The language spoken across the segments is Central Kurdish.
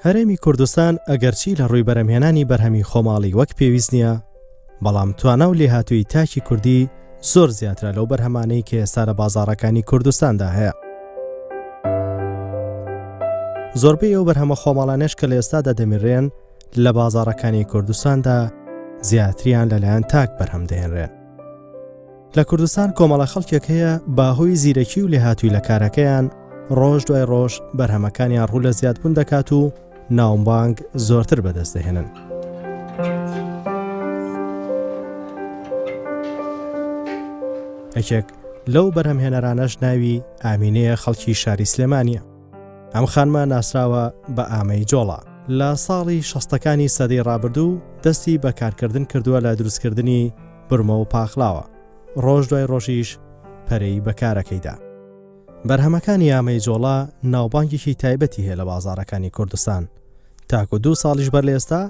هەرێمی کوردستان ئەگەرچی لە ڕووی بەرهەمهێنانی بەرهەمی خۆماڵی وەک پێویست نییە، بەڵام توانا و لێهاتوویی تاکی کوردی زۆر زیاترە لەو بەرهەمانەی کە ئێستا لە بازاڕەکانی کوردستاندا هەیە. زۆربەی ئەو بەرهەمە خۆماڵانەش کە لە ئێستادا دەمیرێن لە بازاڕەکانی کوردستاندا زیاتریان لەلایەن تاک بەرهەم دەهێنرێن. لە کوردستان کۆمەڵە خەڵکێک هەیە باهۆی زیرەکی و لێهاتووی لە کارەکەیان ڕۆژ دوای ڕۆژ بەرهەمەکانیان ڕوو لە زیادبوون دەکات و ناوبانگ زۆرتر بەدەست دەهێنن. یەکێک لەو بەرهەمهێنەرانەش ناوی ئامینەیە خەڵکی شاری سلێمانیە. ئەم خانمە ناسراوە بە ئامەی جۆڵا. لە ساڵی شەستەکانی سەدەی ڕابردوو دەستی بە کارکردن کردووە لە دروستکردنی برمە و پاقلاوە، ڕۆژ دوای ڕۆژیش پەرەی بە کارەکەی دا. بەرهەمەکانی ئامەی جۆڵا ناوبانگێکی تایبەتی هەیە لە بازاڕەکانی کوردستان، تاکو دوو ساڵیش بەر لە ئێستا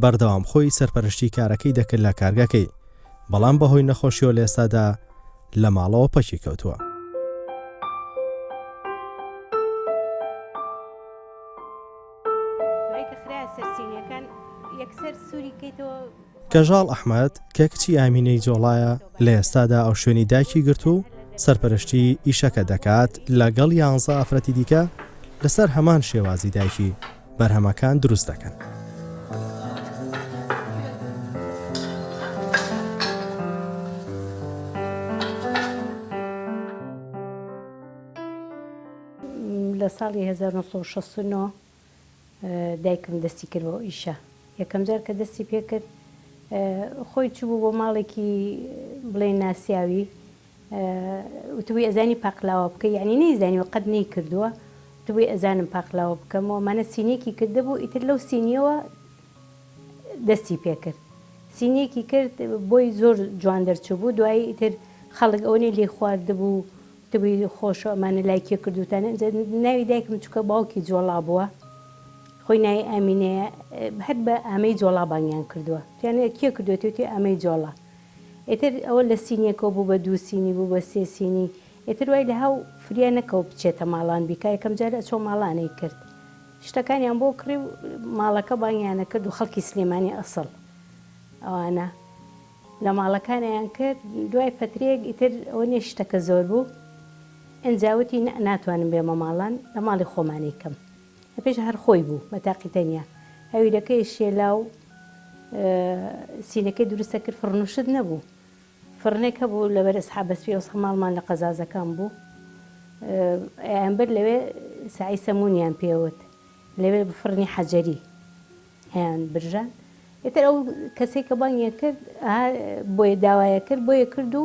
بەردەوام خۆی سەرپەرشتی کارەکەی دەکرد لە کارگەکەی، بەڵام بەهۆی نەخۆشیەوە لە ئێستادا لە ماڵەوە پەکی کەوتووە. کەژاڵ ئەحمەد کە کچی ئامینەی جۆڵایە لە ئێستادا ئەو شوێنی دایکی گرت و سەرپەرشتی ئیشەکە دەکات لەگەڵ یانزە ئافرەتی دیکە لەسەر هەمان شێوازی دایکی بەرهەمەکان دروست دەکەن. لە ساڵی 1969 دایکم دەستی کرد بەو ئیشە. یەکەم جار کە دەستی پێ کرد خۆی چووبوو بۆ ماڵێکی بڵێین ناسیاوی وتبووی ئەزانی پاقلاوە بکەی یانی نەیزانیوە قەت نەیکردووە وتبووی ئەزانم پاقلاوە بکەم و ئەمانە سینیەکی کردبوو ئیتر لەو سینیەوە دەستی پێ کرد سینیەکی کرد بۆی زۆر جوان دەرچووبوو دوایی ئیتر خەڵک ئەوەنەی لێی خواردبوو وتبووی خۆشە ئەمانە لای کێ کردووتانە ئینجا ناوی دایکم چونکە باوکی جۆڵا بووە خۆی ناوی ئامینەیە هەر بە ئامەی جۆڵا بانگیان کردووە وتیان کێ کردووەتی وتی ئامەی جۆڵا ئیتر ئەوە لە سینیەکەوە بوو بە دوو سینی بوو بە سێ سینی ئیتر وای لە هاو فریا نەکەوت بچێتە ماڵان بیکا یەکەم جار ئەچۆ ماڵانەی کرد شتەکانیان بۆ کڕی و ماڵەکە بانگیانە کرد و خەڵکی سلێمانی ئەسڵ ئەوانە لە ماڵەکانیان کرد دوای فەترەیەک ئیتر ئەوە نیە شتەکە زۆر بوو ئینجا وتی ناتوانم بێمە ماڵان لە ماڵی خۆمانی کەم پێش هەر خۆی بوو بە تاقی تەنیا هەویرەکەی شێلا و سینەکەی دروستە کرد فڕن و شت نەبوو فڕنێک هەبوو لەبەر ئەسحاب بەسپی ئەوسا ماڵمان لە قەزازەکان بوو ئەیانبرد لەوێ سەعی سەمونیان پێوت لەوێ فڕنی حەجەری هەیان برژان ئیتر ئەو کەسێک کە بانگیان کرد بۆیە داوایە کرد بۆیە کرد و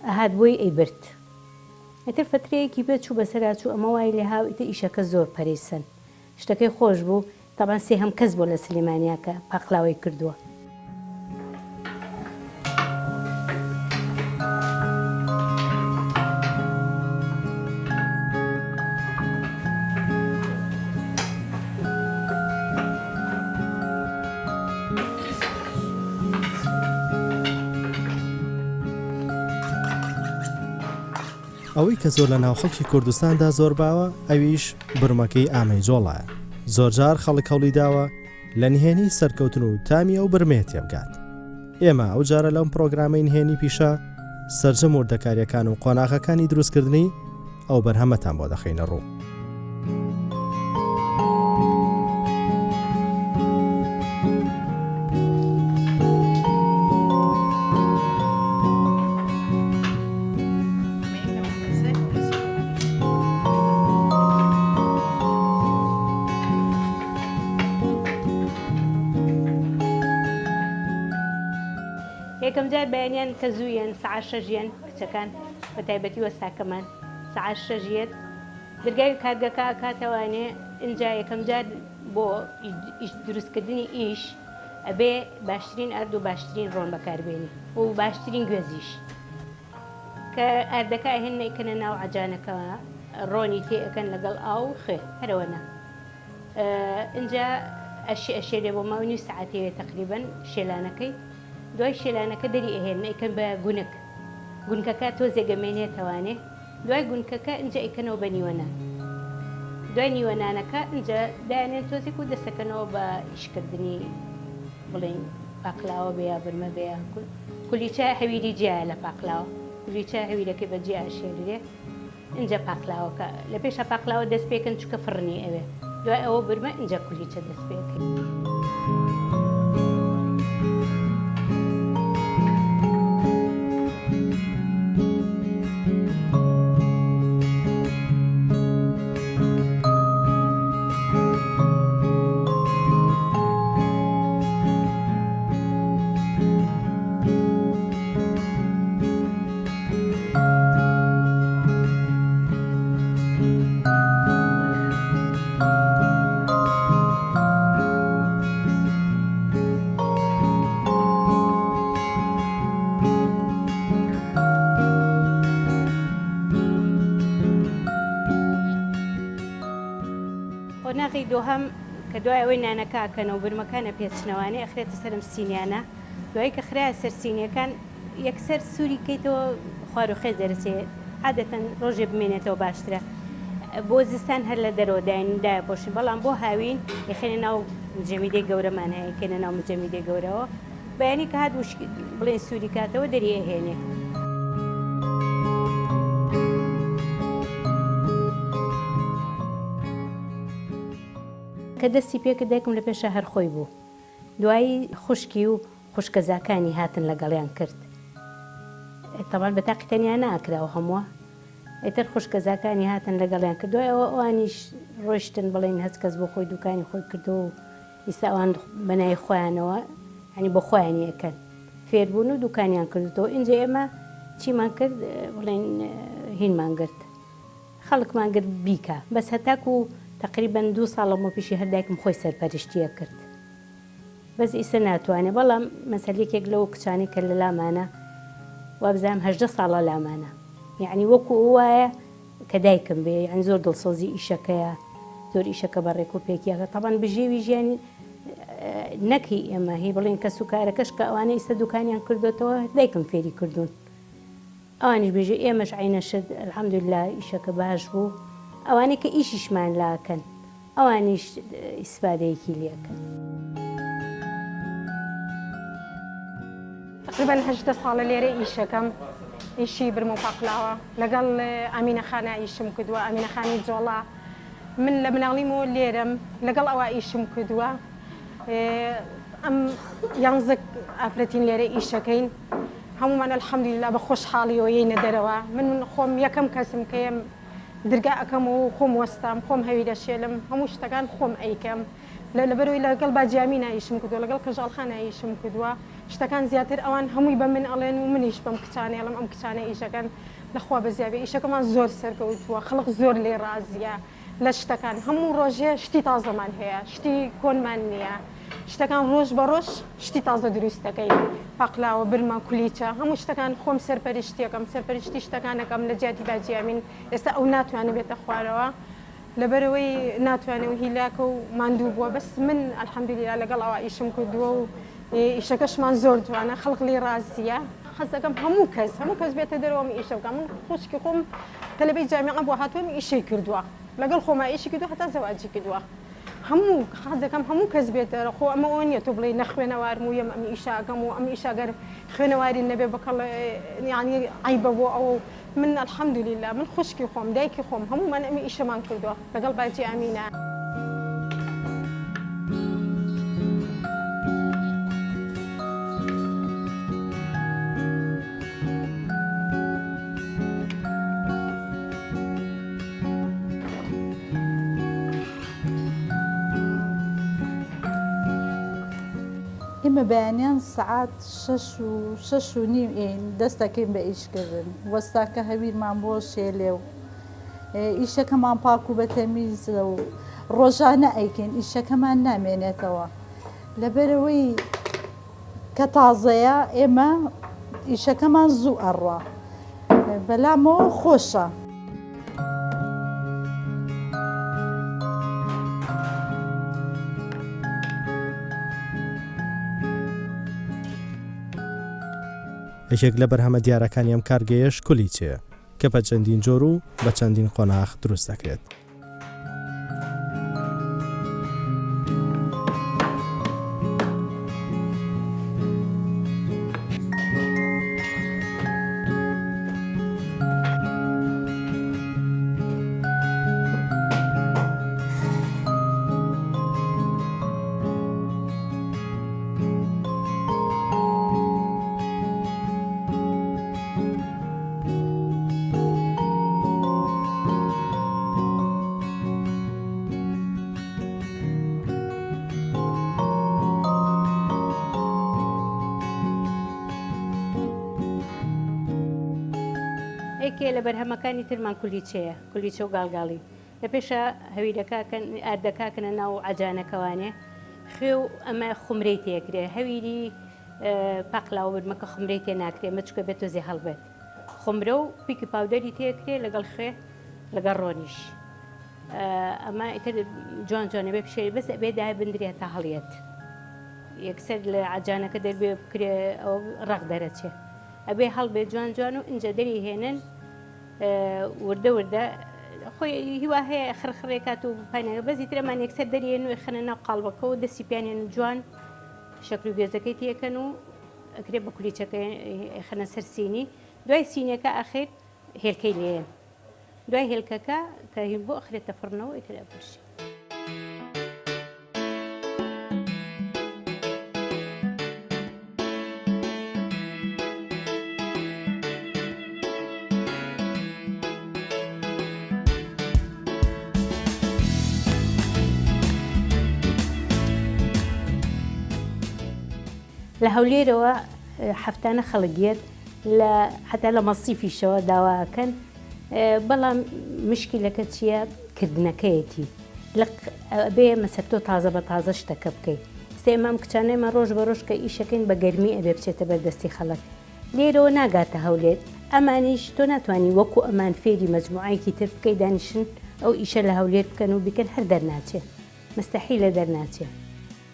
ئەهات بۆی ئەیبرد ئیتر فەترەیەکی پێ چوو بەسەرا چوو ئەمە وای لێ هاو ئیتر ئیشەکە زۆر پەرەی سەند شتەکەی خۆش بوو تەبعەن سێهەم کەس بووە لە سلێمانیا کە پاقلاوەی کردووە. ئەوەی کە زۆر لە ناو خەڵکی کوردستاندا زۆر باوە ئەویش برمەکەی ئامەی جۆڵایە زۆرجار خەڵک هەوڵی داوە لە نهێنی سەرکەوتن و تامی ئەو برمەیە تێبگات ئێمە ئەو جارە لەم پرۆگرامەی نهێنی پیشە سەرجەم وردەکاریەکان و قۆناغەکانی دروستکردنی ئەو بەرهەمەتان بۆ دەخەینە ڕوو. یەکەم جار بەیانیان کە زوو یەن سەعات شەش یەن کچەکان بە تایبەتی وەستاکەمان سەعات شەش یەت درگای کارگەکە ئەکاتەوانێ ئینجا یەکەم جار بۆ ئیش دروستکردنی ئیش ئەبێ باشترین ئارد و باشترین ڕۆن بەکاربێنی و باشترین گوێزیش کە ئاردەکە ئەهێنن ئەیکەنە ناو عەجانەکەوە ڕۆنی تێ ئەکەن لەگەڵ ئاو و خوێ هەرەوەنە ئینجا ئەشێ ئەشێلێ بۆ ماوەی نیو سەعاتێ تەقریبەن شێلانەکەی دوای شێلانەکە دەری ئەهێنن ئەیکەن بە گونک گونکەکە تۆزێک ئەمێنێتەوانێ دوای گونکەکە ئینجا ئەیکەنەوە بە نیوە نان. دوای نیوە نانەکە ئینجا دایەنێن تۆزێک و دەستەکەنەوە بە ئیشکردنی بڵێین پاقلاوە بێ یا برمە بێ یا کولیچە هەویری جیایە لە پاقلاوە کولیچە هەویرەکەی بە جیا ئەشێلرێ ئینجا پاقلاوەکە لە پێشا پاقلاوە دەست پێکەن چونکە فڕنی ئەوێ دوای ئەوە برمە ئینجا کولیچە دەست پێکەی. قۆناغی دووهەم کە دوای ئەوەی نانەکە ئەکەنەوە برمەکان ئەپێچنەوانەی ئەخرێتە سەر ئەم سینیانە دوایی کە خرایە سەر سینیەکان یەکسەر سوری کەیتەوە خواروخێچ دەرەچێ عادەتەن ڕۆژێ بمێنێتەوە باشترە بۆ زستان هەر لە دەرەوە داین دایەپۆشین بەڵام بۆ هاوین یخێنە ناو مجەمیدەی گەورەمان هەیە کەنە ناو مجەمیدەی گەورەوە بەیانی کە هات وشک بڵێن سووری کاتەوە دەری ئەهێنێ. کە دەستی پێکرد دایکم لە پێشا هەر خۆی بوو دوایی خوشکی و خوشکەزاکانی هاتن لەگەڵیان کرد تەبعەن بە تاقی تەنیا ناکرا ئەو هەمووە ئیتر خوشکەزاکانی هاتن لەگەڵیان کرد دوای ئەوە ئەوانیش ڕۆیشتن بڵێن هەچ کەس بۆ خۆی دوکانی خۆی کردەوە و ئیستا ئەوان بە ناوی خۆیانەوە یانی بۆ خۆیانی ئەکەن فێربوون و دوکانیان کردوتەوە ئینجا ئێمە چیمان کرد بڵێن هینمان گرت خەڵکمان گرت بیکا بەس هەتاکو تەقریبەن دوو ساڵ لەمەو پیشی هەر دایکم خۆی سەرپەرشتی ئەکرد بەس ئیسە ناتوانێ بەڵام مەسەل یەکێک لەو کچانەی کە لە لامانە وابزانم 18 ساڵە لامانە یعنی وەکو ئەو وایە کە دایکم بێ یعنی زۆر دڵسۆزی ئیشەکەیە زۆر ئیشەکە بە ڕێک و پێکیەکە تەبان بژێوی ژیانی نەک هی ئێمە هی بڵین کەس و کارەکەش کە ئەوانە ئیستا دوکانیان کردوێتەوە دایکم فێری کردوون ئەوانیش بێژێ ئێمەش عەینە شت الحمدللە ئیشەکە باش بوو ئەوانەی کە ئیشیشمان لاکەن ئەوانیش ئیسفادەیەکی لێکەن. تەقریبەن 18 ساڵە لێرە ئیشەکەم ئیشی برم و پاقلاوە لەگەڵ ئامینە خانا ئیشم کردووە ئامینە خانی جۆڵا من لە مناڵیمەوە لێرەم لەگەڵ ئەوە ئیشم کردووە ئەم یانزە ئافرەتین لێرە ئیشەکەین هەموومان الحمدللە بە خۆشحاڵیەوە یەینە دەرەوە من خۆم یەکەم کەسم کە یەم درگا ئەکەمەوە و خۆم وەستام خۆم هەویرە شێلم هەموو شتەکان خۆم ئەیکەم لە لەبەرەوەی لەگەڵ باجیامینا ئیشم کردووە لەگەڵ کەژاڵ خانا ئیشم کردووە شتەکان زیاتر ئەوان هەمووی بە من ئەڵێن و منیش بەم کچانەی ئەڵێم ئەم کچانە ئیشەکەن لەخوا بەزیابێ ئیشەکەمان زۆر سەرکەوتووە خەڵک زۆر لێی ڕازیە لە شتەکان هەموو ڕۆژێ شتی تازەمان هەیە شتی کۆنمان نییە شتەکان ڕۆژ بە ڕۆژ شتی تازە دروست دەکەین پاقلاوە برمە کولیچە هەموو شتەکان خۆم سەرپەرشتیەکەم سەرپەرشتی شتەکانەکەم لە جیاتی باجی ئەمین ئێستا ئەو ناتوانێت بێتە خوارەوە لەبەرەوەی ناتوانێت و هیلاکە و ماندوو بووە بەس من الحمدلله لەگەڵ ئەوە ئیشم کردووە و ئیشەکەشمان زۆر جوانە خەڵک لێی ڕازیە حەز دەکەم هەموو کەس هەموو کەس بێتە دەرەوە ئەم ئیشە بکا من خوشکی خۆم تەلەبەی جامیعە بووە هاتووە ئەم ئیشەی کردووە لەگەڵ خۆما ئیشی کردووە هەتا زەواجی کردووە هەموو حەز دەکەم هەموو کەس بێتە خۆ ئەمە ئەوە نییە تۆ بڵێی نەخوێنەوارم و یەم ئەم ئیشە ئەکەم و ئەم ئیشە گەر خوێنەواری نەبێ بەکەڵ یانی عەیبە بۆ ئەوە و من الحمدللە من خوشکی خۆم دایکی خۆم هەموومان ئەم ئیشەمان کردووە لەگەڵ باجی ئامینە. ئێمە بەیانیان سەعات شەش و شەش و نیو ئێین دەست دەکەین بە ئیش کردن وەستاکە هەویرمان بۆ شێلێ و ئیشەکەمان پاک و بەتەمیزە و ڕۆژانە ئەیکەین ئیشەکەمان نامێنێتەوە لەبەرەوەی کە تازەیە ئێمە ئیشەکەمان زوو ئەڕوا بەلامەوە خۆشە. یەکێک لە بەرهەمە دیارەکانی ئەم کارگەیەش کولیچەیە کە بە چەندین جۆر و بە چەندین قۆناغ دروست دەکرێت. یەکێ لە بەرهەمەکانی ترمان کولیچەیە، کولیچە و گاڵگاڵی. لە پێشا هەویرەکە ئەکەن، ئاردەکە ئەکەنە ناو عەجانەکەوانێ، خوێ و ئەمە خومرەی تێ ئەکرێ، هەویری پاقلاوە برمەکە خومرەی تێ ناکرێ، ئەمە چونکە بێ تۆزێ هەڵبێت. خومرە و پیکی پاودەری تێ ئەکرێ لەگەڵ خوێ لەگەڵ ڕۆنیش. ئەمە ئیتر جوان جوان ئەبێ بشێ، بەس ئەبێ دایە بندرێ هەتا هەڵیەت. یەکسەر لە عەجانەکە دەربێ بکرێ ئەوە ڕەق دەرەچێ. ئەبێ هەڵبێ جوان جوان و ئینجا دەری هێنن وردە وردە خۆی هیوا هەیە خڕخڕێکات و پانەکە بەزی ترەمان یەکسەر دەریێن و خەنە ناو قاڵبەکە و دەستی پیانێن و جوان شەکر و گوێزەکەی تێکەن و ئەکرێ بە کولیچەکە خەنە سەر سینی دوای سینەکە ئەخیر هێلکەی لێن دوای هێلکەکە کە هین بۆ ئەخرێتە فڕنەوە ئیتر ئەبرژێ. لە هەولێرەوە هەفتانە خەڵک یەت لە حتا لە مەسیفیشەوە داوا ئەکەن بەڵام مشکیلەکە چییە کردنەکەیەتی لق ئەبێ مەسەر تۆ تازە بە تازە شتەکە بکەی ئێستا ئێمە ئەم کچانەیمان ڕۆژ بە ڕۆژ کە ئیشەکەین بە گەرمی ئەبێ بچێتە بەر دەستی خەڵک لێرەوە ناگاتە هەولێر ئەمانیش تۆ ناتوانی وەکو ئەمان فێری مەجموعەیەکی تر بکەی دانیشن ئەو ئیشە لە هەولێر بکەن و بیکەن هەر دەرناچێ مستەحیلە دەرناچێ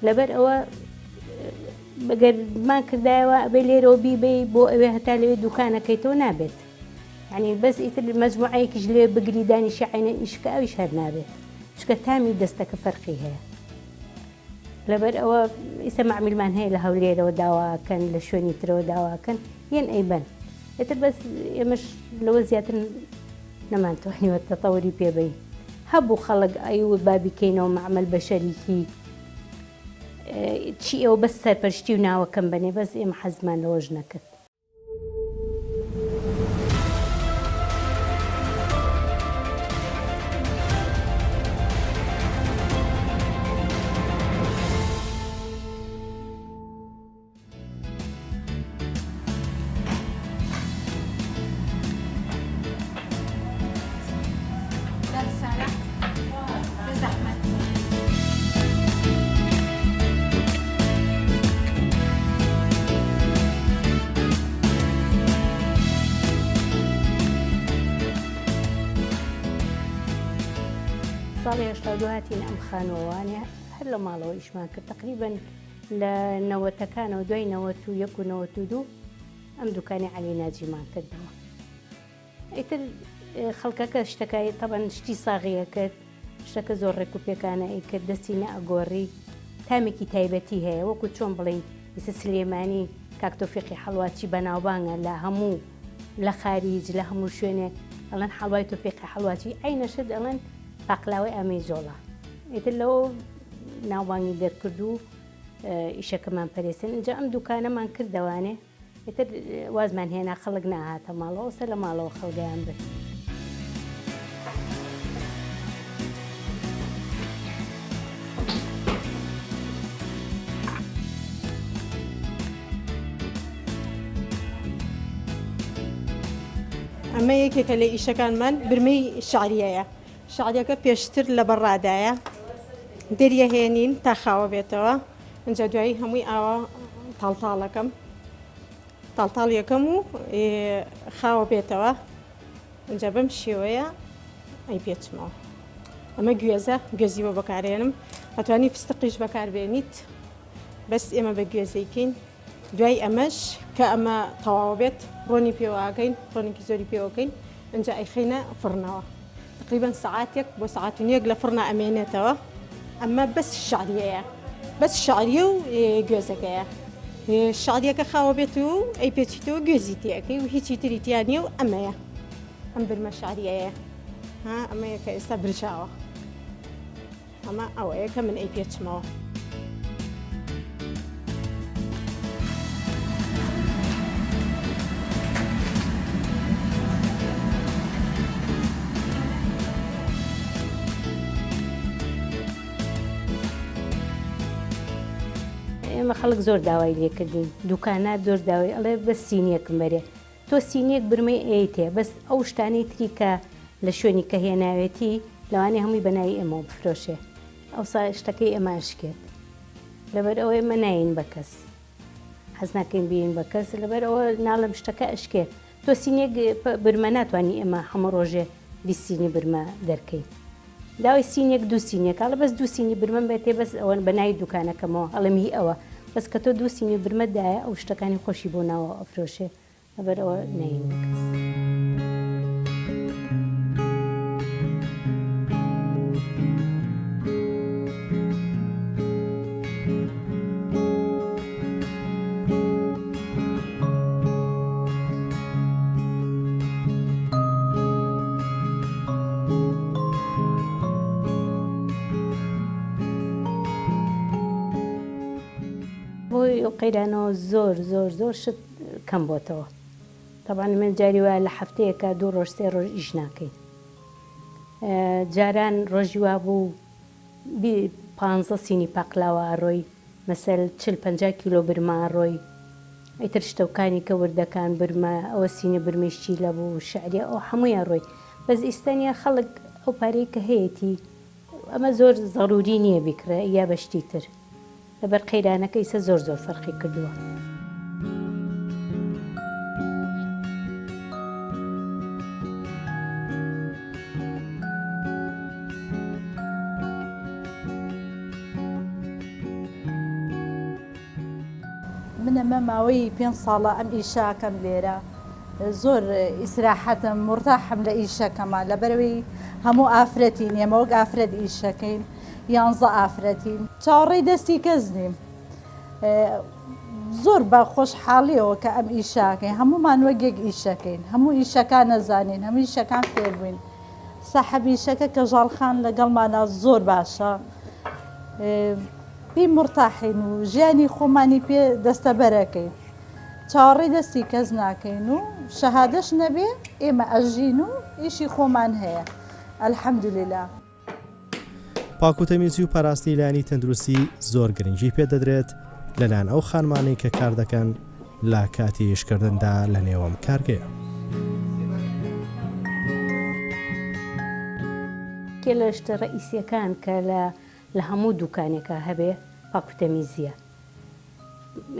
لەبەر ئەوە گەر مان کردایەوە ئەبێ لێرەوە بیبەی بۆ ئەوێ هەتا لەوێ دوکانەکەیتەوە نابێت یعنی بەس ئیتر مەجموعەیەکیش لێ بگری دانیشی عینەن ئیشکە ئەویش هەر نابێت چونکە تامی دەستەکە فەرقی هەیە لەبەر ئەوە ئیسە مەعمیلمان هەیە لە هەولێرەوە داواکەن لە شوێنی ترەوە داواکەن یەن ئەیبەن ئیتر بەس ئێمەش لەوە زیاتر نەمانتوانیوە تەتەوری پێ بەین. هەبوو خەڵک ئەیوت با بیکەینەوە مەعمەل بە شەریکی چی ئێوە بەس سەرپەرشتی و ناوەکەم بەنێ بەس ئێمە حەزمان لەوەش نەکرد. ساڵی 82 هاتین ئەم خانووەوانە هەر لە ماڵەوە ئیشمان کرد تقریبن لە نەوەتەکانەوە دوای 91 و 92 ئەم دوکانی عەلی ناجیمان کردەوە. ئیتر خەڵکەکە شتەکای تەبەن شتی ساغیە کرد شتەکە زۆر ڕێک و پێکانە ئەیکرد دەستی نەئەگۆڕی تامێکی تایبەتی هەیە وەکو چۆن بڵین ئیسە سلێمانی کاک تۆفیقی حەڵواچی بەناوبانگە لە هەموو لە خاریج لە هەموو شوێنێک ئەڵێن حەڵوای تۆفیقی حەڵواچی عەینە شت ئەڵێن پاقلاوەی ئامەی جۆڵا ئیتر لەوە ناوبانگی دەرکرد و ئیشەکەمان پەرێسن ئینجا ئەم دوکانەمان کردەوانێ ئیتر وازمان هێنا خەڵک ناهاتە ماڵەوە سەر لە ماڵەوە خەڵگەیان برد. ئەمە یەکێکە لە ئیشەکانمان برمەی شعریەیە شەعریەکە پێشتر لە بەڕادایە دەریەهێنین تا خاوە بێتەوە ئینجا دوایی هەمووی ئاوا تاڵتاڵەکەم تاڵتاڵ یەکەم و خاوە بێتەوە ئینجا بەم شێوەیە ئەی پێچمەوە ئەمە گوێزە گوێزی بۆ بەکارێنم ئەتوانی فستقیش بەکاربێنیت بەس ئێمە بە گوێزەیکەین دوای ئەمەش کە ئەمە تەواو بێت ڕۆنی پێوە ئەکەین ڕۆنێکی زۆری پێوە ئەکەین ئینجا ئەیخەینە فڕنەوە تقریبا سەعاتێک بۆ سەعات و نیوێک لە فڕنا ئەمێنێتەوە ئەمە بەس شعریەیە بەس شعریە و گوێزەکەیە شعریەکە خاوە بێت و ئەی پێچیتەوە گوێزی تێەکەی و هیچی تری تیا نییە و ئەمەیە ئەم برمە شعریەیە ها ئەمەیە کە ئێستا برژاوە ئەمە ئەوەیە کە من ئەیپێچمەوە. ئێمە خەڵک زۆر داوای لێکردین دوکانات زۆر داوای ئەڵێ بەس سینیەکم بەرێ. تۆ سینیەک برمەی ئەیەیتێ بەس ئەو شتانەی تری کە لە شوێنی کە هێناوێتی لەوانەیە هەمووی بە ناوی ئێمەوە بفرۆشێ ئەوسا شتەکەی ئێمە ئەشکێت لەبەر ئەوە ئێمە نایەین بە کەس حەز ناکەین بیەین بە کەس لەبەر ئەوە ناڵێم شتەکە ئەشکێ تۆ سینیەک برمە ناتوانی ئێمە هەموو ڕۆژێ 20 سینی برمە دەرکەین داوای سینیەک دوو سینیەک ئەڵێ بەس دوو سینی برمەم بێتێ بەس ئەوە بە ناوی دوکانەکەمەوە ئەڵێم هی ئەوە بەس کە تۆ دوو سینی برمەت دایە ئەو شتەکانی خۆشی بۆ ناوە ئەفرۆشێ لەبەر ئەوە نەین بە کەس. بەهۆی ئەو قەیرانەوە زۆر زۆر زۆر شت کەم بۆتەوە تەبعەن من جاری وایە لە هەفتەیەکا دوو ڕۆژ سێ ڕۆژ ئیش ناکەین جاران ڕۆژی وابوو پانزە سینی پاقلاوە ئەڕۆی مەسەل چل 50 کیلۆ برما ئەڕۆی ئیتر شتەوکانی کە وردەکان برمە ئەوە سینە برمەی شیلە بوو شعریە ئەو حەمووی ئەڕۆی بەس ئیستا نیە خەڵک ئەو پارەی کە هەیەتی ئەمە زۆر زەروری نیە بیکڕێ یا بە شتی تر لەبەر قەیرانەکە ئیسە زۆر زۆر فەرقی کردووە. من ئەمە ماوەی پێنج ساڵە ئەم ئیشە ئەکەم لێرە زۆر ئیسراحەتم مورتاحم لە ئیشەکەما لەبەرەوەی هەموو ئافرەتین ئێمە وەک ئافرەت ئیشەکەین یانزە ئافرەتین چاوەڕێی دەستی کەس نیم زۆر بە خۆشحاڵیەوە کە ئەم ئیشاکەین هەمومان وەک یەک ئیشەکەین هەموو ئیشەکان نەزانین هەموو ئیشەکان فێربووین ساحەب ئیشەکە کەژاڵ خان لەگەڵمانا زۆر باشە پێی مورتاحین و ژیانی خۆمانی پێ دەستەبەرەکەین چاوەڕێی دەستی کەس ناکەین و شەهادەش نەبێ ئێمە ئەژین و ئیشی خۆمان هەیە الحمدللە. پاک و تەمیزی و پاراستنی لایەنی تەندروستی زۆر گرنگی پێ دەدرێت لەلایەن ئەو خانمانەی کە کار دەکەن لە کاتی ئیشکردندا لە نێو ئەم کارگەیە. یەکێ لە شتە ڕەئیسیەکان کە لە لە هەموو دوکانێکا هەبێ پاک و تەمیزیە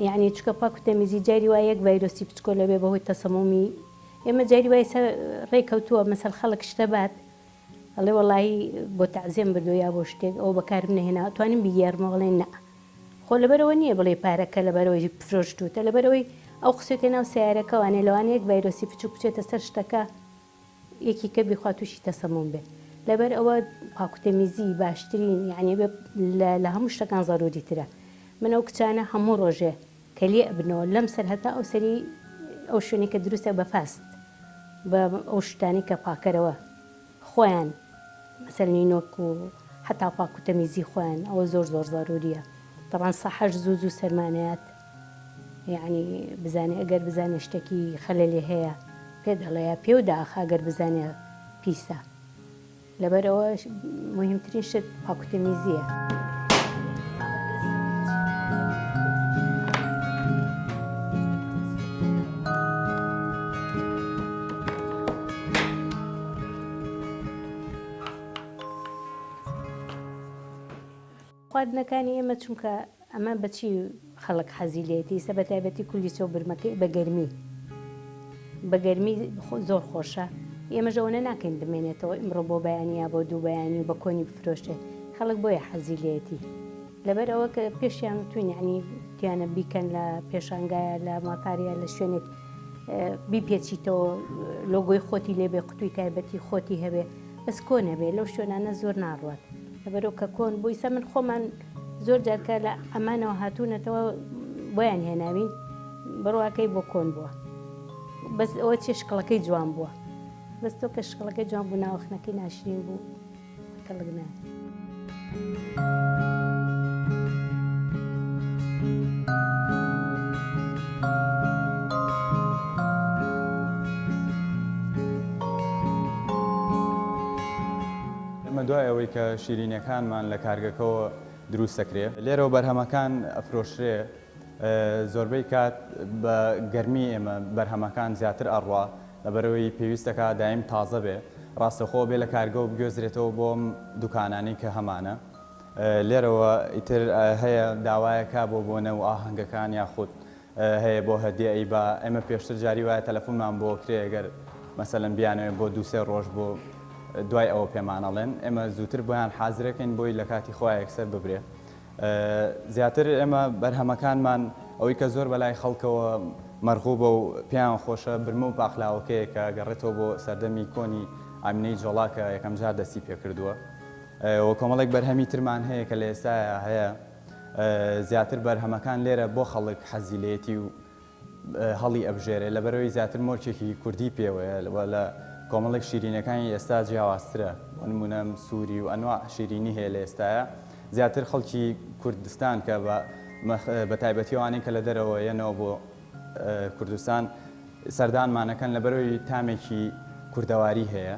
یەعنی چونکە پاک و تەمیزی جاری وایە یەک ڤایرۆسی بچکۆلە بێ بەهۆی تەسەمومی ئێمە جاری وایە سە ڕێ کەوتووە مەسەل خەڵک شتە بات ئەڵێ وەڵایی بۆ تەعزێم بردووە یا بۆ شتێک ئەوە بەکارم نەهێناوە توانیم بیگێڕمەوە ئەڵێ نا خۆ لەبەرئەوە نییە بڵێی پارەکە لەبەرئەوەی فرۆشتووتە لەبەرئەوەی ئەو خسێتە ناو سەیارەکەوانێ لەوانەیە یەک ڤایرۆسی بچووک بچێتە سەر شتەکە یەکی کە بیخوا تووشی تەسەموم بێ لەبەر ئەوە پاکوتەمیزی باشترین یعنی بێ لە هەموو شتەکان زەروری ترە من ئەو کچانە هەموو ڕۆژێ کە لێ ئەبنەوە لەم سەر هەتا ئەو سەری ئەو شوێنەی کە دروستە بە فاست بە ئەو شتانەی کە پاکەرەوە خۆیان مەسەل نینۆک و حەتا پاک و تەمیزی خۆیان ئەوە زۆر زۆر زەروریە تەبعەن سەحەش زوو زوو سەرمانەیات یەعنی بزانێ ئەگەر بزانێ شتێکی خەلەلی هەیە پێ دەڵێ یا پێو داخا گەر بزانێ پیسە لەبەر ئەوە موهیمترین شت پاک و تەمیزیە. خواردنەکانی ئێمە چونکە ئەمە بەچی خەڵک حەزی لێتی ئیستا بە تایبەتی کولیچە و برمەکەی بە گەرمی بە گەرمی زۆر خۆشە ئێمەش ئەوەنە ناکەین بمێنێتەوە ئیمڕۆ بۆ بەیانی یا بۆ دوو بەیانی و بە کۆنی بفرۆشێ خەڵک بۆیە حەزی لێتی لەبەر ئەوە کە پێشیان وتوین یعنی تیانە بیکەن لە پێشانگایە لە ماتاریا لە شوێنێک بیپێچیتەوە لۆگۆی خۆتی لێبێ قوتوی تایبەتی خۆتی هەبێ بەس کۆن هەبێ لەو شوێنانە زۆر ناڕوات لەبەرئەو کە کۆن بوو ئیستا من خۆمان زۆر جار کە لە عەمانەوە هاتوونەتەوە بۆیان هێناوین بڕواکەی بۆ کۆن بووە بەس ئەوە چێ شکڵەکەی جوان بووە بەس تۆ کە شکڵەکەی جوان بوو ناوەخنەکەی ناشرین بوو کەڵک نایە. ئێمە دوای ئەوەی کە شیرینیەکانمان لە کارگەکەوە دروست دەکرێ لێرەوە بەرهەمەکان ئەفرۆشرێ. زۆربەی کات بە گەرمی ئێمە بەرهەمەکان زیاتر ئەڕوا لەبەرئەوەی پێویستەکا دایم تازە بێ ڕاستەوخۆ بێ لە کارگەوە بگوێزرێتەوە بۆ ئەم دوکانانەی کە هەمانە لێرەوە ئیتر هەیە داوایەکا بۆ بۆنە و ئاهەنگەکان یاخود هەیە بۆ هەدیە ئەیبا ئێمە پێشتر جاری وایە تەلەفونمان بۆ کرێ گەر مەسەلەن بیانەوێ بۆ دوو سێ ڕۆژ بۆ دوای ئەوە پێمان ئەڵێن ئێمە زووتر بۆیان حازرەکەین بۆی لە کاتی خۆیا یەکسەر ببرێ زیاتر ئێمە بەرهەمەکانمان ئەوەی کە زۆر بەلای خەڵکەوە مەرغوبە و پێیان خۆشە برمە و پاقلاوەکەیە کە گەڕێتەوە بۆ سەردەمی کۆنی ئامینەی جۆڵا کە یەکەم جار دەستی پێکردووە و کۆمەڵێک بەرهەمی ترمان هەیە کە لە ئێستایا هەیە زیاتر بەرهەمەکان لێرە بۆ خەڵک حەزی لێیەتی و هەڵی ئەبژێرێ لەبەرئەوەی زیاتر مۆرکێکی کوردی پێوەیە و لە کۆمەڵێک شیرینەکانی ئێستا جیاوازترە بۆ نموونە سووری و ئەنواع شیرینی هەیە لە ئێستایا زیاتر خەڵکی کوردستان کە بە بە تایبەتی ئەوانەی کە لە دەرەوە یەنەوە بۆ کوردستان سەردانمان ئەکەن لەبەرئەوەی تامێکی کوردەواری هەیە.